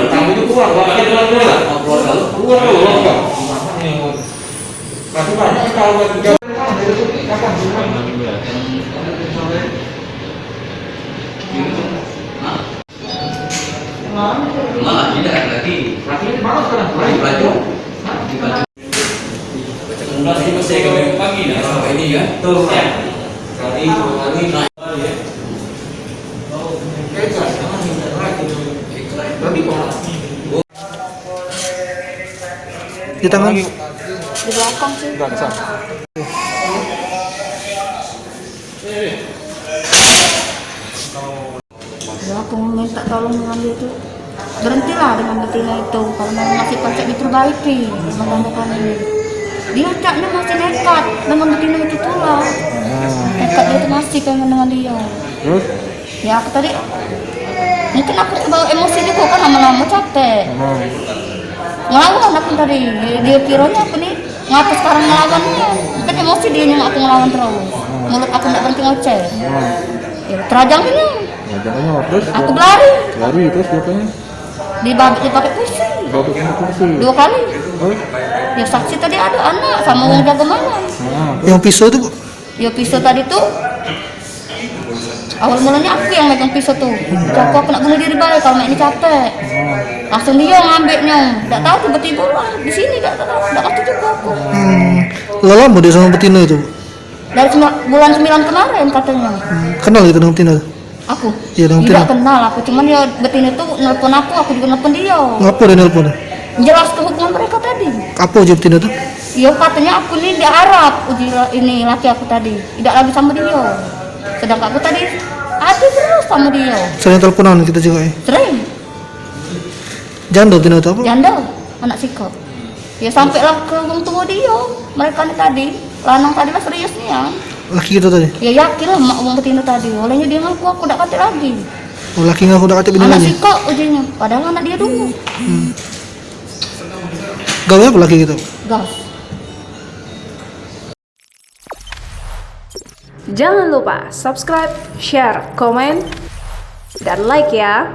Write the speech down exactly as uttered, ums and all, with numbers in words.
Kamu itu keluar, keluar, keluar, keluar. Keluar, keluar, keluar. Masih banyak yang tahu, kan? Malah tidak lagi. Lagi mana sekarang? Lagi belajar. Lagi belajar. Baca kemudian ini masih kami pagi dah sampai ini kan. Betul. Ya. Kali dua kali naik. Di tangan. Di belakang sih. Enggak bisa. Ya, aku minta tolong dengan dia tu, berhentilah dengan betina itu karena masih pacak diperbaiki rumah tangga kami ini. Dia caknya masih nekat dengan betina itu pula. Nekat dia tu masih pengen dengan dia. Terus? Ya, aku tadi mungkin aku terbawa emosi juga kan, lama-lama capek. Ngelawan aku tadi. Dia kiranya aku ni ngapa sekarang ngelawannya. Kan emosi dia nyengok aku ngelawan terus. Mulut aku ndak berhenti ngoceh. Ya, terajang ini. Terajang ini, terus? Aku berlari. Lari, terus dia apain? Dia babit dia pakai kursi. Babit pakai kursi. Dua kali. Terus? Ya, saksi tadi ada anak sama orang jaga malam. Yang pisau tu, Bu? Ya, pisau tadi tu awal mulanya aku yang megang pisau tu. Aku, aku nak bunuh diri bae kalau mak ini capek. Langsung dia ngambeknya. Ndak tahu tiba-tiba lah di sini, ndak tahu, ndak ngerti juga aku. Hmm. Lah lama dia sama betina itu? Dari sema- bulan sembilan kemarin katanya. Hmm. Kenal gitu dengan betina? Aku? Iya, dengan betina. Tidak kenal aku, cuman ya betina tu nelpon aku, aku juga nelpon dia. Ngapa dia nelpon? Jelas ke hubungan mereka tadi. Apa je betina tu? Ya, katanya aku ni diarap uji la- ini laki aku tadi. Tidak lagi sama dia. Sedangkan aku tadi ada terus sama dia. Sering teleponan kita juga, eh? Sering. Janda betina tu apa? Janda, anak sikok. Ya, sampai lah ke wong tua dia. Mereka ni tadi, lanang tadi lah serius nian. Laki kita tadi? Ya, yakin lah mak wong betina tadi. Olehnya dia ngaku aku dak katik lagi. Oh, laki ngaku dak katik bini lagi? Anak sikok ujinyo, padahal anak dia dulu. Hmm. Gawe apa laki kita? Gas. Jangan lupa subscribe, share, komen, dan like ya.